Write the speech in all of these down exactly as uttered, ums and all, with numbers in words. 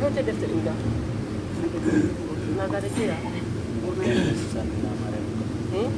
Hewte defte ɗum ɗa. Nagare jeya. Hmm?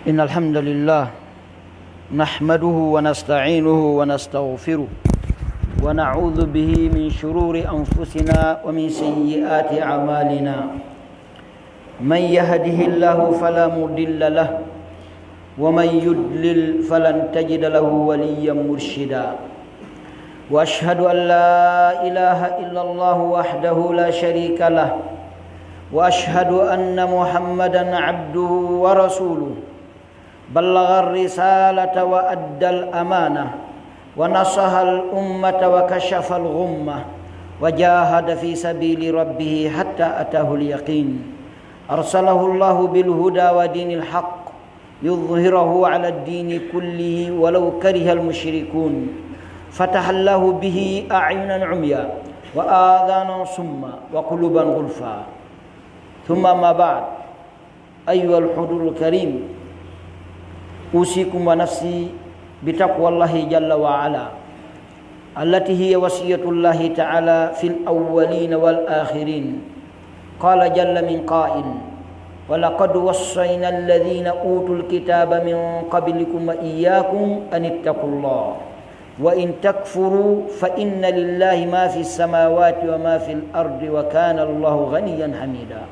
إن الحمد لله نحمده ونستعينه ونستغفره ونعوذ به من شرور أنفسنا ومن سيئات أعمالنا. من يهده الله فلا مضل له ومن يضلل فلن تجد له وليا مرشدا. وأشهد أن لا إله إلا الله وحده لا شريك له، وأشهد أن محمدا عبده ورسوله، بلغ الرسالة وأدى الأمانة ونصح الأمة وكشف الغمة وجاهد في سبيل ربه حتى أتاه اليقين. أرسله الله بالهدى ودين الحق ليظهره على الدين كله ولو كره المشركون. فتح الله به أعينا عميا وآذانا صما وقلوبا غلفا. ثم أما بعد، أيها الحضور الكريم، أوصيكم ونفسي بتقوى الله جل وعلا، التي هي وصية الله تعالى في الأولين والآخرين. قال جل من قائل: ولقد وصينا الذين أوتوا الكتاب من قبلكم وإياكم أن اتقوا الله وإن تكفروا فإن لله ما في السماوات وما في الأرض وكان الله غنيا حميدا.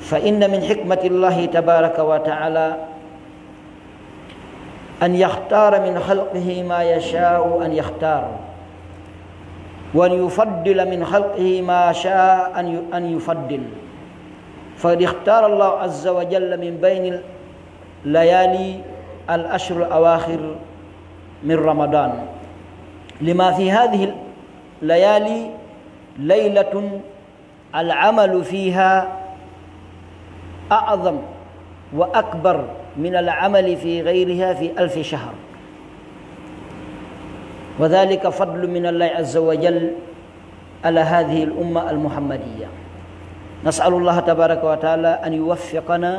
فإن من حكمة الله تبارك وتعالى أن يختار من خلقه ما يشاء أن يختار، وأن يفضل من خلقه ما شاء أن ي-، أن يفضل. فقد اختار الله عز وجل من بين ليالي العشر الأواخر من رمضان، لما في هذه الليالي ليلة العمل فيها أعظم وأكبر من العمل في غيرها في ألف شهر، وذلك فضل من الله عز وجل على هذه الأمة المحمدية. نسأل الله تبارك وتعالى أن يوفقنا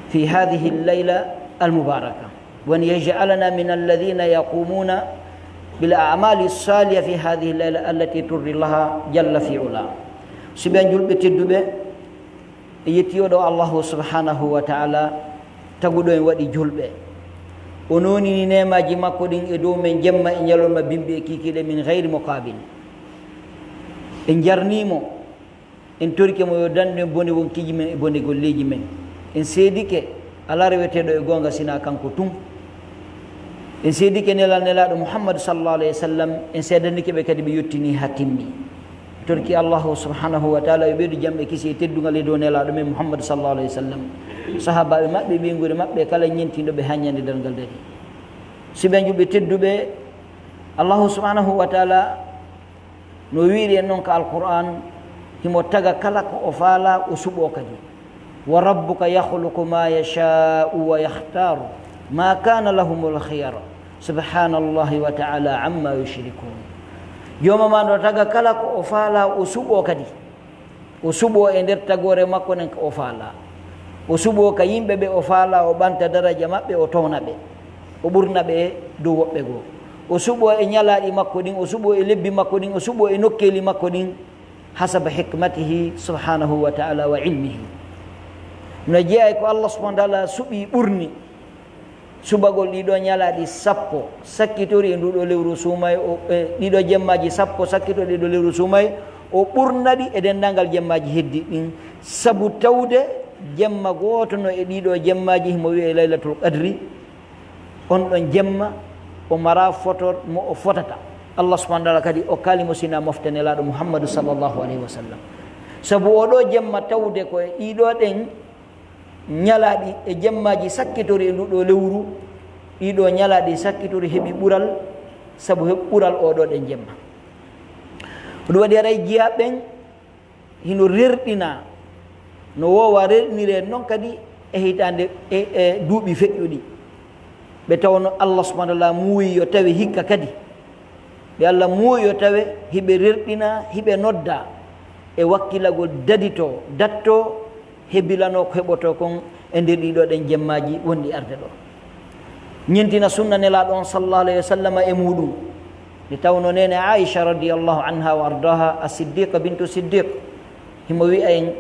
في هذه الليلة المباركة، وأن يجعلنا من الذين يقومون بالأعمال الصالحة في هذه الليلة التي ترضي الله جل في علاه. Siɓe julɓe tedduɓe, e yettiyo ɗo Allahu subhanahu wa ta'ala taguɗo en waɗi julɓe. O nonini neemaaji makko ɗin e dow men jemma e ñalorma, bimbi e kiikiiɗe, min gayri muqaabil. En jarnii mo, en torike mo yo dandu en bone wonkiji men e bone golleji men. En seedike alaa reweteeɗo e goonga sinaa kanko tun. En seedike nelal nelaaɗo Muhammad sallallahu alayhi wa sallam, en seedanike ɓe kadi ɓe yettini haa timmi. Torki Allahu subhanahu wa ta'ala yo ɓeydu jam e kisi e teddungal e dow nelaaɗo men Muhammad sallallahu alayhi wa sallam, sahaabaaɓe maɓɓe, ɓeynguure maɓɓe, kala ñentinɗo ɓe haa ñande darngal dari. Siɓe julɓe tedduɓe, Allahu subhanahu wa ta'ala no wiiri en non ka Alqur'an, himo taga kala ko o faala, o suɓo kadi. وربك يخلق ما يشاء ويختار ما كان لهم الخيرة سبحان الله وتعالى عما يشركون. Jooma ma no taga kala ko o faalaa, o suɓoo kadi. O suɓoo e nder tagoore makko nden ko o faalaa. O suɓoo ka yimɓe ɓe o faalaa, o ɓanta daraja maɓɓe, o towna ɓe. O ɓurna ɓe dow woɓɓe goo. O suɓoo e ñalaaɗi makko ɗin, o suɓoo e lebbi makko ɗin, o suɓoo e nokkeeli makko ɗin, hasaba hikmatihi subhanahu wa ta'ala wa ilmihi. No jeyaa e ko Allah subhanahu wa ta'ala suɓii ɓurni. Subagol ɗiɗo ñalaaɗi sappo sakkitori e nduɗo lewru suumay, o, e ɗiɗo jemmaaji sappo sakkitori e ɗiɗo lewru suumay, o ɓurna ɗi e denndaangal jemmaaji heddi ɗin. Sabu tawde jemma gooto no e ɗiɗo jemmaaji, himo wi'ee Laylatul Qadri, on ɗon jemma o maraa fotor mo o fotata. Allah subhanahu wa ta'ala kadi o kaali mo sina mofte Nelaaɗo Muhammadu sallallahu alayhi wa sallam. Sabu oo ɗoo jemma tawde ko e ɗiɗo ɗen ñalaaɗi e jemmaaji sakkitori e nduɗo lewru, ɗiɗo ñalaaɗi sakkitori heɓi ɓural, sabu heɓi ɓural oo ɗoo ɗen jemma. Ko ɗum waɗi haray jiyaaɓe ɓen hino rerɗinaa, no woowa rerɗiniree non kadi e hitaande, e, e duuɓi feƴƴuɗi. Ɓe tawno Allah subhanahu wa ta'ala muuyi yo tawe hikka kadi. Ɓe Allah muuyi yo tawe hiɓe rerɗinaa, hiɓe noddaa e wakkilagol daditoo, dattoo, hebilanoo ko heɓotoo kon e nder ɗiɗo ɗen jemmaaji wonɗi arde ɗoo. Ñentina sunna Nelaaɗo on sallallahu alayhi wa sallam e muuɗum. Nde tawno neene Aisha radiyallahu anha wa ardaha, as-Siddiqa bintu Siddiq, himo wi'a en,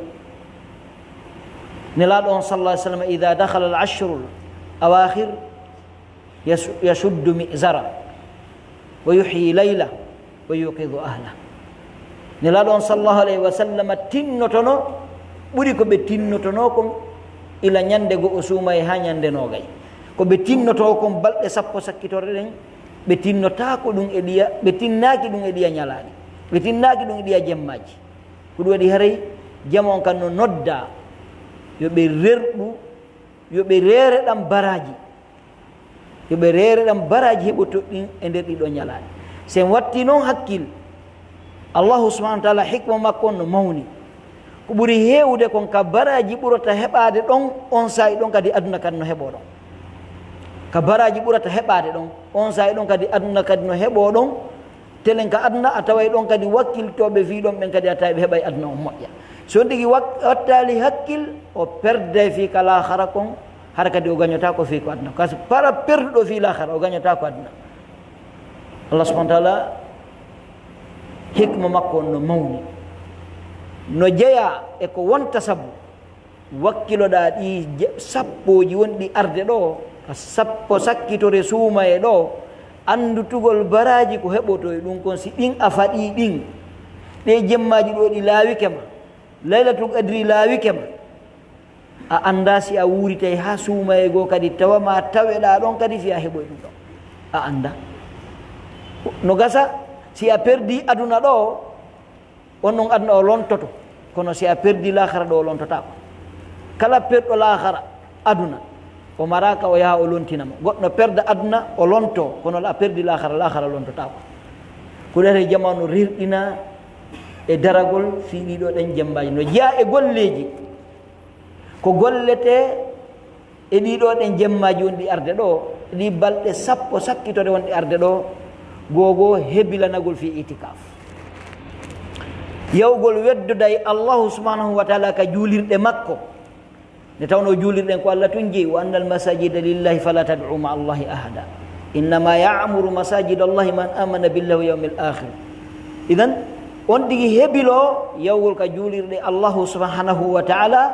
Nelaaɗo on sallallahu alayhi wa sallam, "Idha dakhala al-ashrul awakhir, yasu-, yashuddu mi'zara, wa yuhyi layla, wa yuqidu ahla." Nelaaɗo on sallallahu alayhi wa sallam tinnotono ɓuri ko ɓe tinnotonoo kon ila ñande go'o suumay haa ñande noogay. Ko ɓe tinnotoo kon balɗe sappo sakkitorde ɗen, ɓe tinnotaako ɗum e ɗiya, ɓe tinnaaki ɗum e ɗiya ñalaaɗi. Ɓe tinnaaki ɗum e ɗiya jemmaaji. Ko ɗum waɗi haray jama on kan no noddaa yo ɓe rerɗu, yo ɓe reere ɗam baraaji. Yo ɓe reere ɗam baraaji heɓotoo ɗin e nder ɗiɗo ñalaaɗi. Si en wattii non hakkil, Allahu subhanahu wa ta'ala hikma makko on no mawni. Ko ɓuri heewude kon ka baraaji ɓurata heɓaade ɗon, on saa'i ɗon kadi aduna kadi no heɓoo ɗon. Ka baraaji ɓurata heɓaade ɗon, on saa'i ɗon kadi aduna kadi no heɓoo ɗon. Telen ka aduna a taway ɗon kadi wakkiltooɓe fii ɗon ɓen kadi a taway ɓe heɓay aduna on moƴƴa. Si on tigi wak-, wattaali hakkil, o perday fii ka laahara kon, hara kadi o gañotaako fii ko aduna. Kasi para perduɗo fii laahara, o gañotaako aduna. Allah subhanahu wa ta'ala, hikma makko on no mawni. No jeyaa e ko wonta sabu wakkiloɗaa ɗii je-, sappooji wonɗi arde ɗoo, ka sappo sakkitore suumaye ɗoo, anndutugol baraaji ko heɓotoo e ɗum kon, si ɗin a faɗii ɗin, ɗee jemmaaji ɗoo ɗi laawike ma, Laylatul Qadri laawike ma, a anndaa si a wuuritay haa suumaye goo kadi tawa ma taweɗaa ɗon kadi fii a heɓoy ɗum ɗon. A anndaa. No gasa, si a perdii aduna ɗoo, on ɗon aduna o lontoto, kono si a perdii laakara ɗoo, o lontotaako. Kala perɗo laakara aduna, o maraaka o yaha o lontina mo. Goɗɗo perda aduna, o lontoo, kono a perdii laakara, laakara lontotaako. Ko ɗum waɗi jama on no rerɗinaa e daragol fii ɗii ɗoo ɗen jemmaaji. No jeyaa e golleeji ko golletee e ɗii ɗoo ɗen jemmaaji wonɗi arde ɗoo, ɗii balɗe sappo sakkitore wonɗe arde ɗoo, goo goo hebilanagol fii itikaf. Yahugol weddoda e Allahu subhanahu wa ta'ala ka juulirɗe makko. Nde tawnoo juulirɗe ɗen ko Allah tun jeyi, "Wa annal masajida lillahi fala tad'u ma'a Allahi ahada. Innama ya'muru masajida Allahi man amana billahi wal yawmil akhir." Idan, on tigi hebiloo yahugol ka juulirɗe Allahu subhanahu wa ta'ala,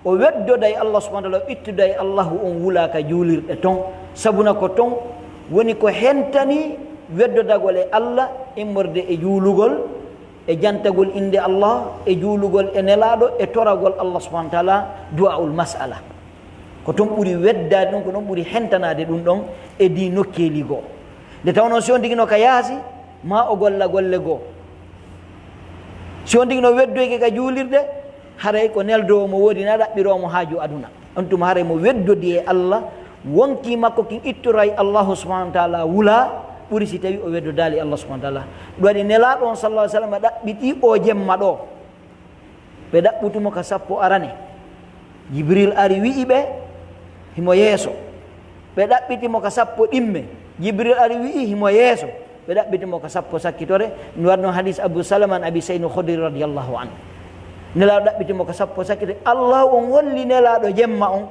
o weddoday Allah subhanahu wa ta'ala, o ittuday Allahu on wulaa ka juulirɗe ton. Sabuna ko ton woni ko hentani weddodagol e Allah, immorde e juulugol, e jantagol innde Allah, e juulugol e Nelaaɗo, e toragol Allah subhanahu wa ta'ala, du'aul mas'ala. Ko ton ɓuri weddaade ɗum, ko ɗon ɓuri hentanaade ɗum ɗon e ɗii nokkeeli goo. Nde tawnoo si on tigi no ka yaasi, maa o golla golle goo. Si on tigi no weddoyke ka juulirde, haray ko neldoowo mo woodi na ɗaɓɓiroo mo haaju aduna. On tuma haray mo weddodi e Allah, wonkii makko kin ittoray Allahu subhanahu wa ta'ala wulaa, ɓuri si tawi o weddodaali Allah subhanahu wa ta'ala. Ɗum waɗi Nelaaɗo on sallallahu alaihi wasallam ɗaɓɓitii oo jemma ɗoo. Ɓe ɗaɓɓutumo ka sappo arane. Jibril ari wi'i ɓe, himo yeeso. Ɓe ɗaɓɓiti mo ka sappo ɗimme. Jibril ari wi'i, himo yeeso. Ɓe ɗaɓɓiti mo ka sappo sakkitore. No waɗno hadis Abu Salama an Abi Sayyid Khudri radiyallahu anhu. Nelaaɗo ɗaɓɓiti mo ka sappo sakkitore. Allahu on holli Nelaaɗo jemma on.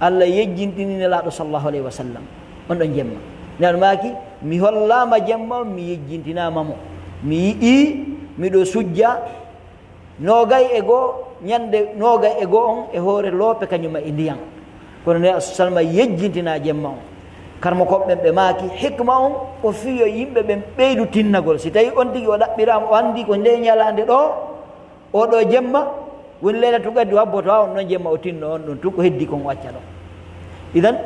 Allah yejjintini Nelaaɗo sallallahu alayhi wa sallam. On ɗon jemma. Nelaaɗo maaki, mi hollaama jemma on, mi yejjintinaama mo. Mi yi'i, miɗo sujja, noogay e goo, ñande noogay e goo on e hoore loope kañum e ndiyan. Kono Nelaaɗo sallallahu alayhi wa sallam yejjintinaa jemma on. Karmokooɓe ɓen ɓe maaki, hikma on, o fii yo yimɓe ɓen ɓeydu tinnagol. Si tawi on tigi o ɗaɓɓiraama, o anndi ko nde ñalaande ɗoo, oo ɗoo jemma, woni Laylatul Qadri, o habboto haa on ɗon jemma o tinno on ɗon, tun ko heddi kon o acca ɗon. Idan,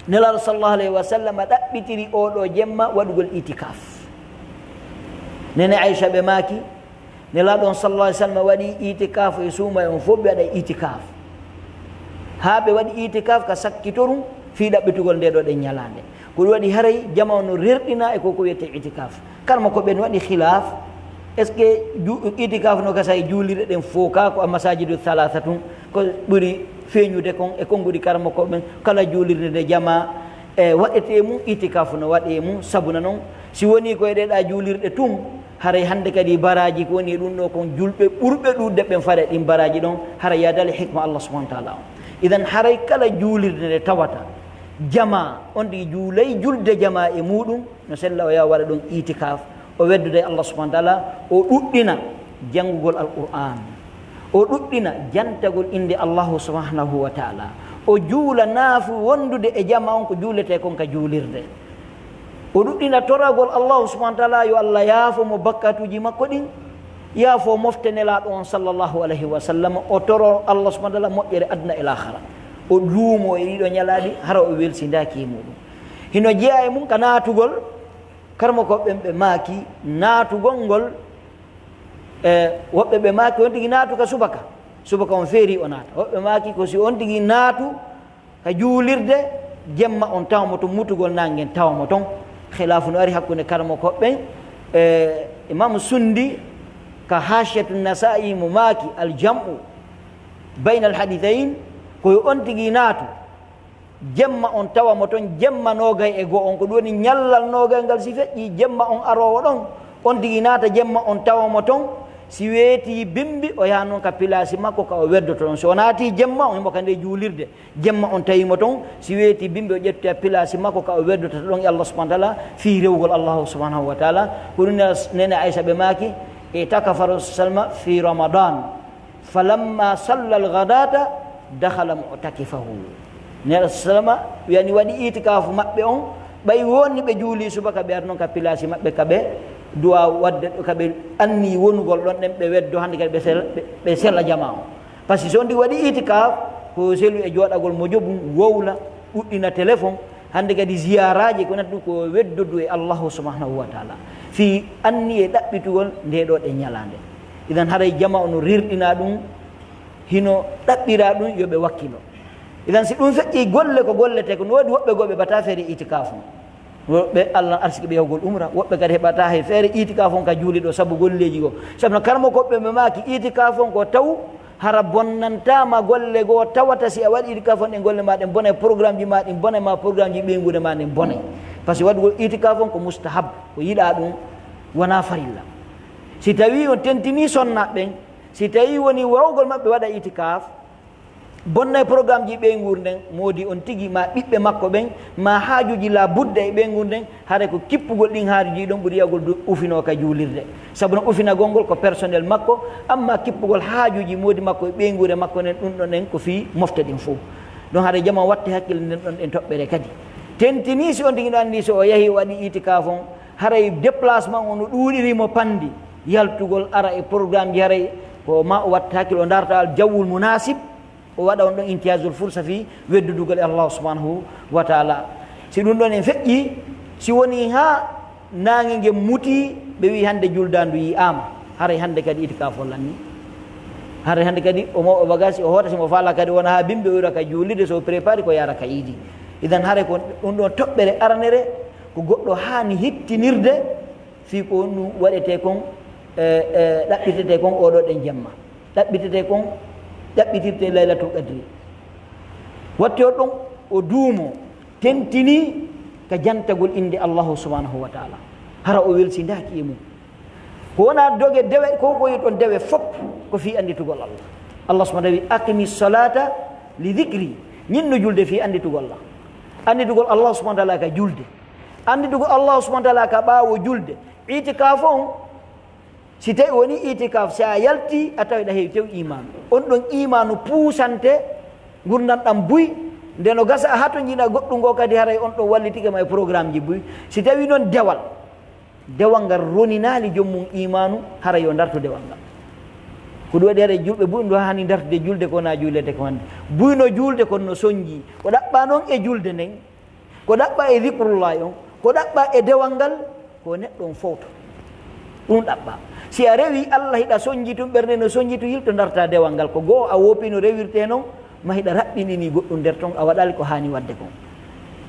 Nelaaɗo sallallahu alayhi wa sallam ɗaɓɓitiri oo ɗoo jemma waɗugol itikaf. Nene Aisha ɓe maaki, Nelaaɗo on sallallahu alayhi wa sallam waɗi itikaf e suuma e on fof ɓe waɗa itikaf. Haa ɓe waɗi itikaf ka sakkitorum fii ɗaɓɓitugol nde ɗoo ɗen ñalaande. Ko ɗum waɗi haray jama on no rerɗina e ko ko wiyetee itikaf. Karmokooɓe ɓen waɗi khilaaf, est-ce que ju-, itikaf no gasa e juulirɗe ɗen fof ka ko a masajidu thalatha tun, ko ɓuri feeñude kon e konguɗi karmokooɓe ɓen, kala juulirde nde jama, e, waɗetee mum, itikaf no waɗee mum, sabuna non, si woni ko e ɗee ɗaa juulirɗe tun, haray hannde kadi baraaji ko woni e ɗum ɗoo kon julɓe ɓurɓe ɗuuɗde ɓen fare ɗin baraaji ɗon, haray yaadaali hikma Allah subhanahu wa taala on. Idan haray kala juulirde nde tawata jama, on tigi juulay julde jama e muɗum, no sella o yaha waɗa ɗon itikaf, o weddoda e Allah subhanahu wa taala, o ɗuɗɗina janngugol Alqur'aan, o ɗuɗɗina jantagol innde Allahu subhanahu wa taala, o juula naafu wondude e jama on ko juuletee kon ka juulirde. O ɗuɗɗina toragol Allahu subhanahu wa taala yo Allah yaafo mo bakkatuuji makko ɗin, yaafo mofte Nelaaɗo on sallallahu alayhi wa sallam, o toro Allah subhanahu wa taala moƴƴere aduna e laakhara. O duumo e ɗiɗo ñalaaɗi, hara o welsindaaki e muɗum. Hino jeyaa e mum ka naatugol, karmokooɓe ɓen ɓe maaki, naatugol ngol, e, woɓɓe ɓe maaki on tigi naatu ka subaka, subaka on feeri o naata. Woɓɓe maaki ko si on tigi naatu ka juulirde, jemma on tawa mo ton, mutugol naange ngen tawa mo ton. Khilaafu no ari hakkunde karmokooɓe ɓen, e, Imam Sundi ka Hashiyatu Nasa'i mo maaki, al jam'u bayna al hadithayn, ko yo on tigi naatu. Jemma on tawa mo ton, jemma noogay e goo on, ko ɗum woni ñallal noogay ngal, si feƴƴii jemma on aroowo ɗon, on tigi naata jemma on tawa mo ton, si weetii bimbi, o yaha non ka pilaasi makko ka o weddoto ɗon. Si o naatii jemma on, himo ka nde juulirde, jemma on tawi mo ton, si weetii bimbi, o ƴetta pilaasi makko ka o weddoto ɗon e Allah subhanahu wa taala, fii rewugol Allahu subhanahu wa taala. Ko ɗum nene Aisha ɓe maaki, i'takafa Rasul salma fi Ramadan. Falamma salla al-ghadata, dakhala mu'takifahu. Nelaaɗo sallallahu alayhi wa sallam, yani, waɗi itikaafu maɓɓe on, ɓay wonni ɓe juuli subaka, ɓe ari non ka pilaasi maɓɓe, ka ɓe du'a waɗde, ka ɓe anni wonugol ɗon ɗen, ɓe weddo hannde kadi ɓe sel-, ɓe, ɓe sella jamaa on. Parce que so on tigi waɗi itikaafu, ko selu e jooɗagol mo jobum, wowla, ɗuɗɗina téléphone, hannde kadi ziyaaraaji ko natti ɗum ko weddodu e Allahu subhanahu wa taala. Fii anni e ɗaɓɓitugol nde ɗoo ɗe ñalaande. Idan haray jama ono rerɗina ɗum, hino ɗaɓɓira ɗum yo ɓe wakkilo. Idan si ɗum feƴƴi golle ko gollete ko no woodi woɓɓe goo ɓe heɓata feere itikaafu. Woɓɓe Allah arsiki ɓe yahugol umra, woɓɓe kadi heɓata hay feere itikaafu on ka juuli ɗoo sabu golleeji goo. Sabu no karmo koɓɓe ɓe maaki itikaafu on ko taw hara bonnantaama golle goo tawata si a waɗi itikaafu on ɗen golle ma ɗen bona e programme ji ma ɗin bona e ma programme ji ɓeynguure ma ɗen bona. Parce que waɗugol itikaafu on ko mustahab, ko yiɗaa ɗum, wonaa farilla. Si tawii on tentinii sonnaaɓe ɓen, si tawii woni waawgol maɓɓe waɗa itikaafu, bonna e programme ji ɓeynguure nden, moodi on tigi ma ɓiɓɓe makko ɓen, ma haajuuji la budda e ɓeynguure nden, hara ko kippugol ɗin haajuuji ɗon ɓuri yahugol du-, ufinoo ka juulirde. Sabu no ufinagol ngol ko personnel makko, amma kippugol haajuuji moodi makko e ɓeynguure makko nden, ɗum ɗon ɗen ko fii mofte ɗin fow. Ɗon hara jama watti hakkille nden ɗon ɗen toɓɓere kadi. Tentinii si on tigi no anndi so o yahii o waɗi itikaafu on, haray déplacement on no ɗuuɗiri mo panndi, yaltugol ara e programme ji, haray ko ma o watta hakkille o ndarta al jawwul munasib, o waɗa on ɗon intihazul fursa fii weddudugol e Allahu subhanahu wa taala. Si ɗum ɗon en feƴƴii, si wonii haa naange ngen mutii, ɓe wi'i hannde juldaandu yi'aama, haray hannde kadi itikaafu on lannii. Haray hannde kadi o mawɗo bagasi, o hoota si mo faala kadi wona haa bimbi o iwra ka juulirde, so o prépare ko yaara ka iidi. Idan haray ko ɗum ɗon toɓɓere aranere ko goɗɗo haani hittinirde fii ko ɗum waɗetee kon, e, e, ɗaɓɓitetee kon oo ɗoo ɗen jemma. Ɗaɓɓitetee kon Ɗaɓɓitirte Laylatul Qadri. Watti o ɗon o duumo, tentini ka jantagol innde Allahu subhanahu wa ta'ala. Hara o welsindaaki e mum. Ko wona doge dewe, ko ko yiɗon dewe fop, ko fii annditugol Allah. Allah subhanahu wa ta'ala wi, "Aqimi salata li dhikri." Ñinnu julde fii annditugol Allah. Annditugol Allah subhanahu wa ta'ala ka julde. Annditugol Allah subhanahu wa ta'ala ka ɓaawo julde. Itikaf on, si tawi woni itikaf, si a yalti, a tawi ɗa heewi tew iman. On ɗon imanu puusante, ngurndan ɗan buy, nde no gasa a hato jiɗa goɗɗum ngo kadi haray on ɗon wallitike ma e programme ji buy. Si tawi noon dewal, dewal ngal roninaali joom mum imanu, hara yo ndartu dewal ngal. Ko ɗum waɗi haray julɓe buy ɗo hani ndartude julde ko na juulede ko hannde. Buy no juulde kono no sonji. Ko ɗaɓɓa noon e julde nden, ko ɗaɓɓa e zikrullahi on, ko ɗaɓɓa e dewal ngal, ko neɗɗo on fowto. Ɗum ɗaɓɓa. Si a rewi Allah hiɗa sonji tun, ɓernde no sonji tun, yilto ndarta dewal ngal. Ko goo a woopi no rewirte noon, ma hiɗa raɓɓinɗini goɗɗum nder ton, a waɗali ko hani wadde kon.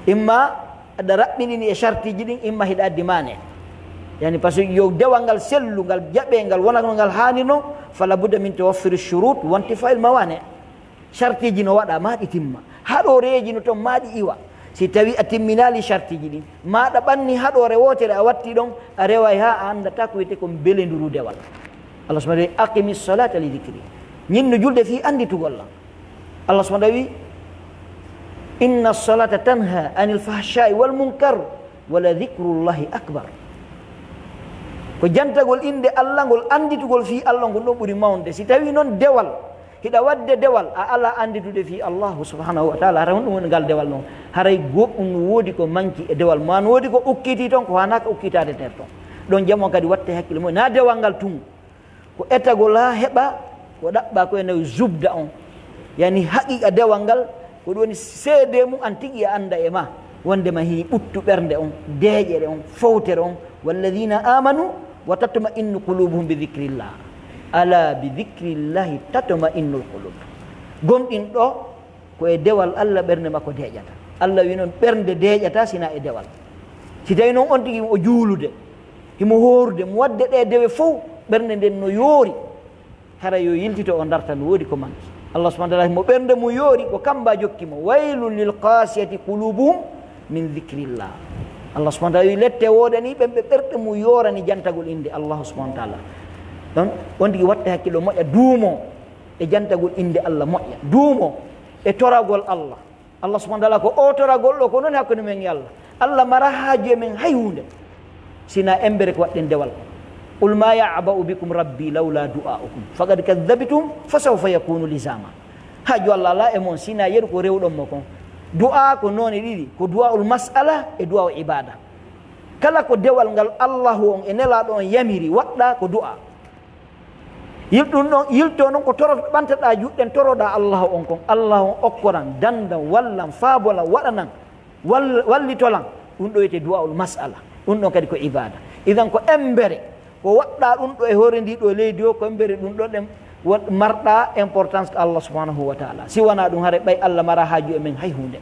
Imma aɗa raɓɓinɗini e shartiji ɗin, imma hiɗa addi mane. Yani, parce que yo dewal ngal sellu, ngal jaɓe, ngal wona no ngal hani no, fala budda min tawaffuri shurut wa intifa'il mawani. Shartiji no waɗa, ma ɗi timma. Haɗooreeji no ton, ma ɗi iwa. Si tawi a timminaali shartiji ɗin, ma ɗa ɓanni haɗoore wootere a watti ɗon, a reway haa a annda ta ko wiyete kon belenduru dewal. Allah subhanahu wa ta'ala, "Aqimi salata li dhikri." Ñinnu julde fii annditugol lan. Allah subhanahu wa ta'ala wi, "Inna salata tanha anil fahsha'i wal munkar, wa la dhikrullahi akbar." Ko jantagol innde Allah ngol, annditugol fii Allah ngol ɗon ɓuri mawnde. Si tawi noon dewal, hiɗa waɗde dewal, a ala annditude fii Allahu subhanahu wa ta'ala, hara honɗum woni ngal dewal noon? Haray goɗɗum no woodi ko manki e dewal, ma no woodi ko ukkiti ton, ko hanaka ukkitaade nder ton. Ɗon jamon kadi watte hakkille mo, na dewal ngal tun. Ko etagol haa heɓa, ko ɗaɓɓa ko ene zubda on. Yani haqiqa dewal ngal, ko ɗum woni seede mum an tigi a annda e ma. Wonde ma hii ɓuttu ɓernde on, deeƴere on, fowtere on. "Walladhina amanu wa tatma'innu qulubuhum bi dhikrillah. Ala bi dhikrillahi tatma'innul qulub." Gomɗinɗo ko e dewal Allah ɓernde makko deeƴata. Allah wi noon ɓernde deeƴata sina e dewal. Si tawi noon on tigi o juulude, himo hoorude, mo waɗde ɗe dewe fof, ɓernde nden no yoori. Hara yo yiltito o darta no woodi ko manki. Allah subhanahu wa ta'ala mo ɓernde mum yoori ko kamba jokki mo. "Waylun lil qasiyati qulubuhum min dhikrillah." Allah subhanahu wa ta'ala wi lette woodani ɓen ɓe ɓerɗe mum yoorani jantagol innde Allah subhanahu wa ta'ala. Ɗon on tigi watte hakkillo moƴƴa duumo e jantagol innde Allah moƴƴa. Duumo e toragol Allah. Allah subhanahu wa ta'ala ko o toragol ɗo ko noon hakkunde men e Allah. Allah mara haaju e men hay huunde. Sina embere ko waɗɗen dewal. "Qul ma ya'ba'u bikum rabbi lawla du'a'ukum. Faqad kadhabtum fasawfa yakunu lizama." Haaju Allah ala e mon sina yeru ko rewɗon mo kon. Du'a ko noone ɗiɗi, ko du'a'ul mas'ala e du'a'ul ibada. Kala ko dewal ngal Allahu on e nelaaɗo on yamiri waɗɗa ko du'a. Yil-, ɗum ɗon, yilto noon ko toro-, ɓantaɗa juɗɗen, toroɗa Allahu on kon. Allahu on okkoran, dandan, wallan, faabolan, waɗanan, wall-, wallitolan. Ɗum ɗo wiyete du'aul mas'ala. Ɗum ɗon kadi ko ibada. Idan ko embere, ko waɗɗa ɗum ɗo e hoore ndi ɗo leydi o, ko embere ɗum ɗo ɗen wa-, marɗa importance ko Allah subhanahu wa ta'ala. Si wona ɗum, hare ɓay Allah mara haaju e men hay huunde.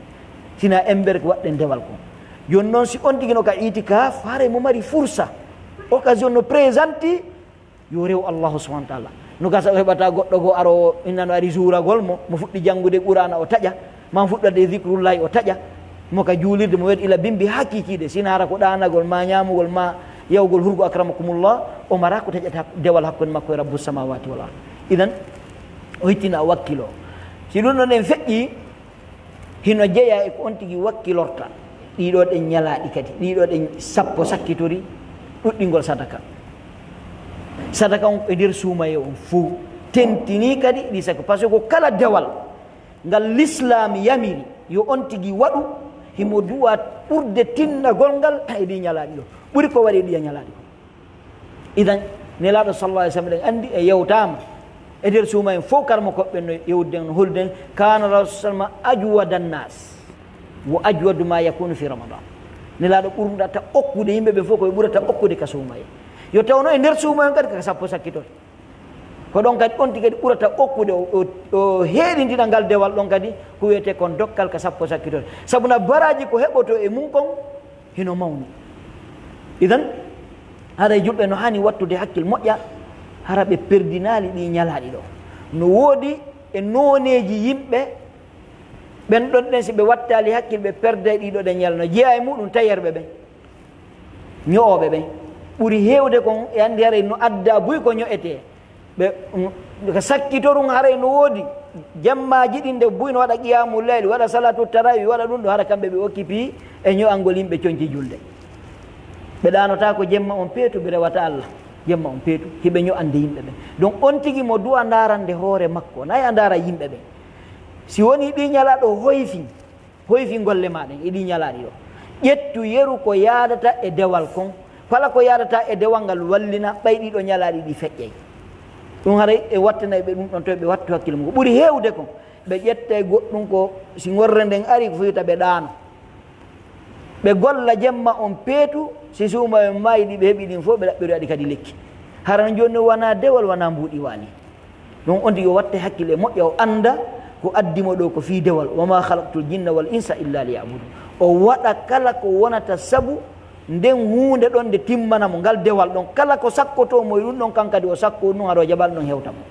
Sina embere ko waɗɗen dewal kon. Jooni noon, si on tigi no ka itikaf, hare mo mari fursa, occasion no présenti, yo rew Allahu subhanahu wa ta'ala. No gasa o heɓata goɗɗo goo aro, inna no ari juuragol mo, mo fuɗɗi janngude Qur'aana o taƴa, ma fuɗɗade zikrullahi o taƴa, mo ka juulirde mo weɗi ila bimbi haa kiikiiɗe, sina hara ko ɗaanagol ma ñaamugol ma yawgol hurgo akramakumullah, o mara ko taƴata dewal hakkunde makko e Rabbu samawati wal ard. Idan, o hittina o wakkilo. Si ɗum ɗon en feƴƴi, hino jeyaa e ko on tigi wakkilorta. Ɗiɗo ɗen ñalaaɗi kadi, ɗiɗo ɗen sappo sakkitori ɗuɗɗingol sadaka. Sadaka on e nder suumaye on fow. Tentini kadi ɗi sakko. Parce que ko kala dewal ngal Lislaam yamiri yo on tigi waɗu, himo duwa ɓurde tinnagol ngal e ɗi ñalaaɗi ɗo. Ɓuri ko waɗi e ɗi ñalaaɗi ɗo. Idan, Nelaaɗo sallallahu alaihi wasallam, ɗen anndi e yewtaama e nder suuma en fof, karmo koɓɓe no yewtuden, no holden, kana Rasul sallam ajwada nnas, wa ajwadu ma yakunu fi Ramadan. Nelaaɗo ɓurɗata okkude yimɓe ɓe fof, ko ɓe ɓurata okkude ka suuma en. Yo tawno e nder suuma en kadi ka sappo sakkitoto. Ko ɗon kadi on tigi kadi ɓurata okkude, o, o, o heɗintina ngal dewal ɗon kadi, ko wiyete kon dokkal ka sappo sakkitoto. Sabu na baraji ko heɓoto e mum kon, hino mawni. Idan, haray julɓe no hani wattude hakkil moƴƴa, hara ɓe perdinaali ɗi ñalaaɗi ɗo. No woodi E nooneeji yimɓe ɓen ɗon ɗen, si ɓe wattaali hakkil, ɓe perday ɗiɗo ɗen ñalano. Jeyaa e muɗum tayerɓe ɓen, ño'ooɓe ɓen. Ɓuri heewde kon e anndi haray no adda buy ko ño'etee. Ɓe, mm, ka sakkitorum haray no woodi jemmaaji ɗin nde buy no waɗa qiyaamu layli, waɗa salatu tarawih, waɗa ɗum ɗo, hara kamɓe ɓe occupé e ño'angol yimɓe conci julde. Ɓe ɗaanotaako jemma on peetu, ɓe rewata Allah. Jemma on peetu, hiɓe ño'ande yimɓe ɓen. Donc, on tigi mo du'a ndaarande hoore makko, na a ndaara yimɓe ɓen. Si woni ɗi ñalaaɗo hoyfi, hoyfi golle maa ɗen e ɗi ñalaaɗi ɗo. Ƴettu yeru ko yaadata e dewal kon. Kala ko yaadata e dewal ngal wallina, ɓay ɗiɗo ñalaaɗi ɗi feƴƴay. Ɗum haray e wattanay ɓe ɗum ɗon, to ɓe wattu hakkille mum. Ko ɓuri heewde kon, ɓe ƴettay goɗɗum ko si ŋorre nden ari ko fewta ɓe ɗaano. Ɓe golla jemma on peetu, si suuma en maayi ɗi ɓe heɓi ɗin fof, ɓe ɗaɓɓiroya ɗi kadi lekki. Hara no jooni wonaa dewal, wonaa mbuuɗi waali. Ɗum on tigi o watte hakkille moƴƴa, o annda ko addi mo ɗo ko fii dewal. "Wa ma khalaqtul jinna wal insa illa liya'budun." O waɗa kala ko wonata sabu nden huunde ɗon nde timmana mo ngal dewal ɗon. Kala ko sakkotoo mo e ɗum ɗon, kan kadi o sakkoo ɗum, hara o jaɓal ɗon hewta mo.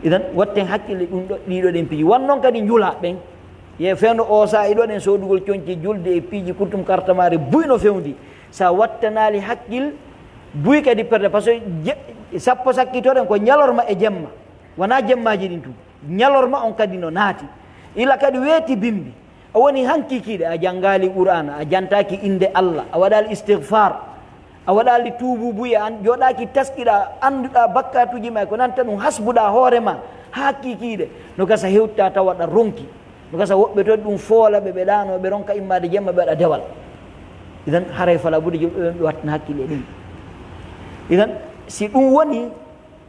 Idan, watten hakkille ɗum ɗo, ɗiɗo ɗen piiji. Wan non kadi njula ɓen. Ye fewndo o saa'i ɗo ɗen soodugol conci julde e piiji kuttum kartamaare buy no fewndi. Sa wattanaali hakkil, buy kadi perde. Parce que je-, sappo sakkitoɗen ko ñalorma e jemma. Wonaa jemmaaji ɗin tun. Ñalorma on kadi no naati. Ila kadi weeti bimbi. A woni hankikiiɗe, a janngaali Qur'aana, a jantaaki innde Allah, a waɗaali istigfaar, a waɗaali tuubuubuye, an jooɗaaki taskiɗa, annduɗa bakkaatuuji ma, ko nanta ɗum hasbuɗa hoore ma, haa kikiiɗe. No gasa hewta tawa ɗa ronki. No gasa woɓɓe to ɗum foola ɓe, ɓe ɗaano, ɓe ronka immaade jemma, ɓe waɗa dewal. Idan, haray fala budde jom ɓe, ɓe wattana hakkille ɗum. Idan, si ɗum woni,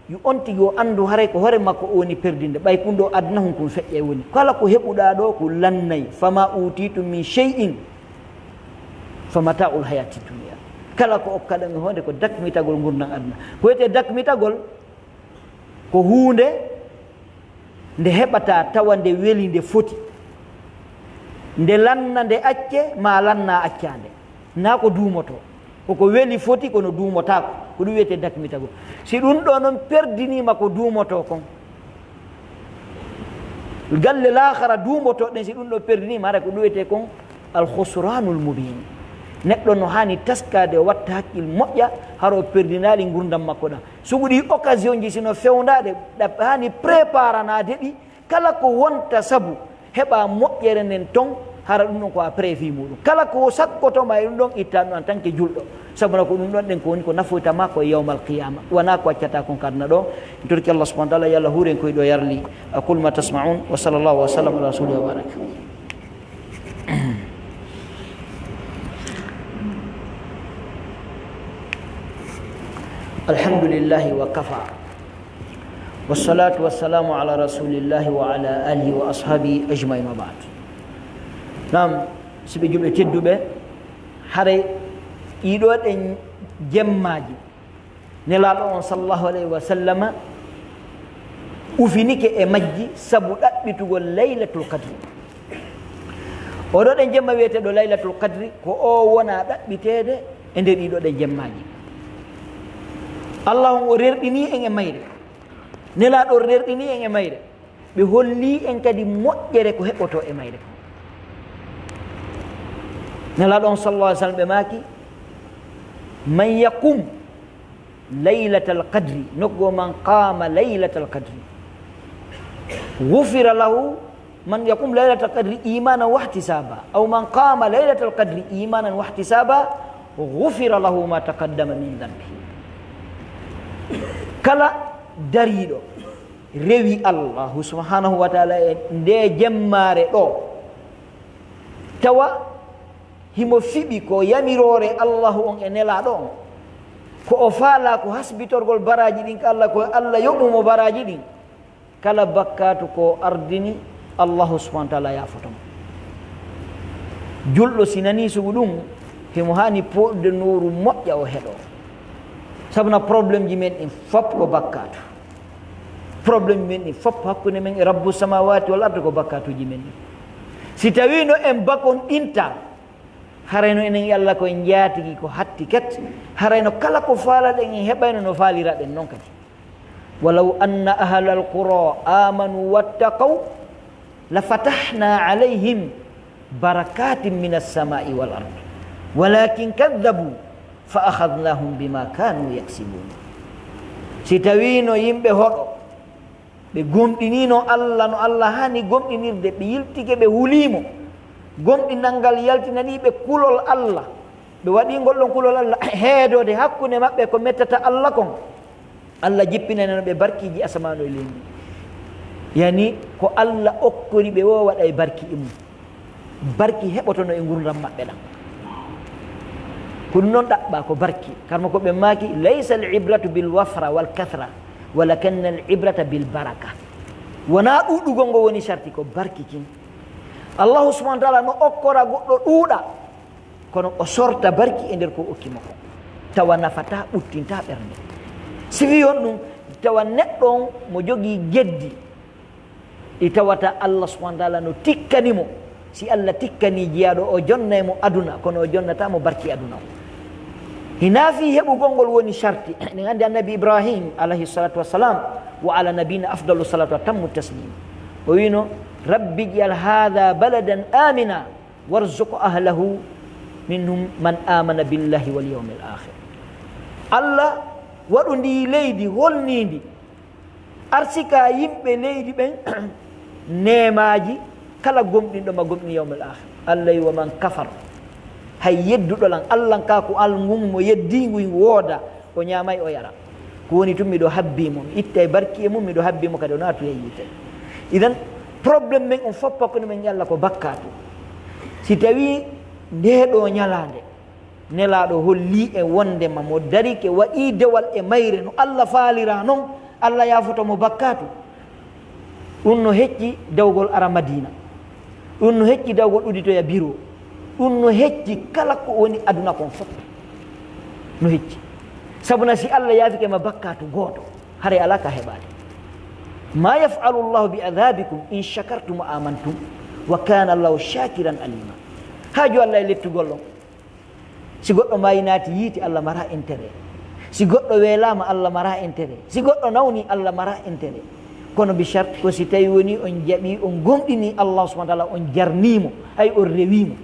yo on tigi o anndu haray ko hoore makko o woni perdinde. Ɓay kun ɗo aduna hun kun feƴƴay woni. Kala ko heɓuɗa ɗo ko lannay. "Fama utitum min shay'in fa mata'ul hayati dunya." Kala ko okkaɗon e honde ko dakmitagol ngurndan aduna. Ko wiyete dakmitagol ko huunde nde heɓata tawa nde weli, nde foti. Nde lanna, nde acce, ma lanna accande. Na ko duumoto. Koko weli foti, kono duumotaako. Ko ɗum wiyete dakmitagol. Si ɗum ɗo non perdinima ko duumoto kon, galle laahara duumoto ɗen, si ɗum ɗo perdinima, hara ko ɗum wiyete kon al khusranul mubin. Neɗɗo no haani taskaade, o watta hakkil moƴƴa, hara o perdinaali ngurdam makko ɗam. Sugu ɗi occasion ji sino fewndaade, ɗa haani préparanaade ɗi, kala ko wonta sabu heɓa moƴƴere nden ton, hara ɗum ɗon ko a prévu muɗum. Kala ko sakkotoma e ɗum ɗon, itta ɗum en tant que julɗo. Sabuna ko ɗum ɗon ɗen ko woni ko nafoyta ma ko e yawmal qiyama. Wona ko accata kon kadna ɗo. En torki Allah subhanahu wa ta'ala, yo Allah huren koy ɗo yarli. أقول ما تسمعون، وصلى الله وسلم على رسوله وبارك. الحمد لله وكفى. والصلاة والسلام على رسول الله وعلى آله وأصحابه أجمعين وبعد. Naam, siɓe julɓe tedduɓe, haray ɗiɗo ɗen jemmaaji, Nelaaɗo on sallallahu alayhi wa sallama ufinike e majji sabu ɗaɓɓitugol Laylatul Qadri. Oɗo ɗen jemma wiyeteeɗo Laylatul Qadri, ko o wona ɗaɓɓiteede e nder ɗiɗo ɗen jemmaaji. Allah on o rerɗini en e mayre. Nelaaɗo on rerɗini en e mayre. Ɓe holli en kadi moƴƴere ko heɓoto e mayre kon. Nelaaɗo on sallallahu alayhi wa sallam ɓe maaki, "Man yaqum laylatal qadri", nokku goo, "man qama laylatal qadri, ghufira lahu, man yaqum laylatal qadri imanan wahtisaba, aw man qama laylatal qadri imanan wahtisaba, ghufira lahu ma taqaddama min dhanbi." Kala dariiɗo rewi Allahu subhanahu wa ta'ala e nde jemmaare ɗo, tawa himo fiɓi ko yamiroore Allahu on e Nelaaɗo on, ko o faala ko hasbitorgol baraaji ɗin ka Allah, ko Allah yoɓumo baraaji ɗin, kala bakkaatu ko ardini, Allahu subhanahu wa ta'ala yaafoto mo. Julɗo si nani sugu ɗum, himo haani pooɗude nowru moƴƴa o heɗo. Sabuna problème ji men ɗin fop ko bakkaatu. Problème men ɗin fop hakkunde men e Rabbu samawati wal ardi ko bakkaatuji men ɗin. Si tawino en bakon ɗinta, harayno enen e Allah ko en njaatigi ko hatti ket, harayno kala ko faalaɗen en heɓayno no faaliraɗen non kadi. ولو أن أهل القرى آمنوا واتقوا لفتحنا عليهم بركات من السماء والأرض ولكن كذبوا فأخذناهم بما كانوا يكسبون. Si tawiino yimɓe hoɗo ɓe gomɗiniino Allah no Allah haani gomɗinirde, ɓe yiltike, ɓe huliimo, gomɗinal ngal yaltinanii ɓe kulol Allah, ɓe waɗii ngol ɗon kulol Allah heedoode hakkunde maɓɓe ko mettata Allah kon, Allah jippinanano ɓe barkiiji asamaanu e leydi. Yani ko Allah okkori ɓe o waɗay barki e mum. Barki heɓotono e ngurdam maɓɓe ɗam. Ko ɗum noon ɗaɓɓa ko barki. Karma ko ɓe maaki, "Laysa al-ibratu bil wafra wal kathra, walakinna al-ibrata bil baraka." Wonaa ɗuuɗugol ngo woni sarti, ko barki kin. Allahu subhanahu wa ta'ala no okkora goɗɗo ɗuuɗa, kono o sorta barki e nder ko okki mo ko. Tawa nafata, ɓuttinta ɓernde. Si wi on ɗum, tawa neɗɗo on mo jogii geddi, ɗi tawata Allah subhanahu wa ta'ala no tikkani mo. Si Allah tikkani jiyaaɗo, o jonnay mo aduna, kono o jonnata mo barki aduna o. Hinaa fii heɓugol ngol woni sarti. Eɗen anndi Annabi Ibrahim, alayhi salatu wassalam, wa ala nabiyina afdalu salatu wa tammu taslim. O wiino, "Rabbi ij'al hadha baladan amina, warzuq ahlahu minhum man amana billahi wal yawmil akhir." Allah, waɗu ndi leydi holniindi. Arsika yimɓe leydi ɓen neemaaji kala gomɗinɗo ma gomɗini yawmal akhir. Allah wi, "Wa man kafar." Hay yedduɗo lan, Allah ka ko al ngun mo yeddi ngun wooda, o ñaamay o yara. Ko woni tun miɗo habbi mo, mi ittay barki e mum, miɗo habbi mo kadi o naatu e yiite. Idan, problème men on fof hakkunde men e Allah ko bakkaatu. Si tawi nde ɗo ñalaande, Nelaaɗo holli en wondema mo darike waɗi dewal e mayre no Allah faalira non, Allah yaafoto mo bakkaatu. Ɗum no hecci dawgol ara Madina. Ɗum no hecci dawgol udditoya biro. Ɗum no hecci kala ko woni aduna kon fof. No hecci. Sabuna si Allah yaafike ma bakkaatu gooto, haray alaa ka heɓaade. "Ma yaf'alu Allahu bi adhabikum in shakartum wa amantum, wa kana Allahu shakiran alima." Haaju Allah e lettugol on. Si goɗɗo maayi naati yiite, Allah mara intérêt. Si goɗɗo weelaama, Allah mara intérêt. Si goɗɗo nawni, Allah mara intérêt. Kono bi charte ko si tawi woni on jaɓi, on gomɗini Allah subhanahu wa ta'ala, on jarni mo, ay on rewi mo.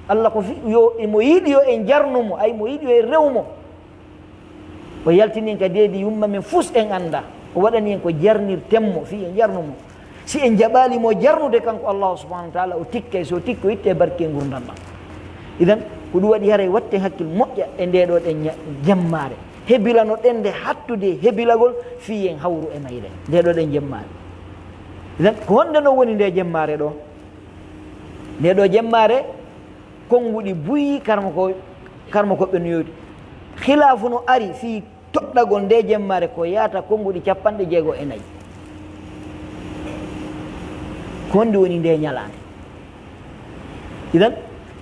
Allah ko fi-, yo, mo yiɗi yo en jarnu mo, ay mo yiɗi yo en rew mo. O yaltini en ka deedi yumma men fus en annda. O waɗani en ko jarnirten mo, fii en jarnu mo. Si en jaɓaali mo jarnude kanko Allahu subhanahu wa ta'ala, o tikkay, so tikko itte barke ngurdam ɗam. Idan, ko ɗum waɗi haray watten hakkil moƴƴa e nde ɗo ɗen ña-, jemmaare. Hebilano ɗen nde hattude hebilagol fii en hawru e mayre. Nde ɗo ɗen jemmaare. Idan, ko honde no woni nde jemmaare ɗo? Nde ɗo jemmaare, konnguɗi buyi karma ko, karma ko ɓe no yewti. Khilaafu no ari fii toɗɗagol nde jemmaare ko yaata konnguɗi cappanɗe jeego e nayi. Ko honɗum woni nde ñalaande? Idan,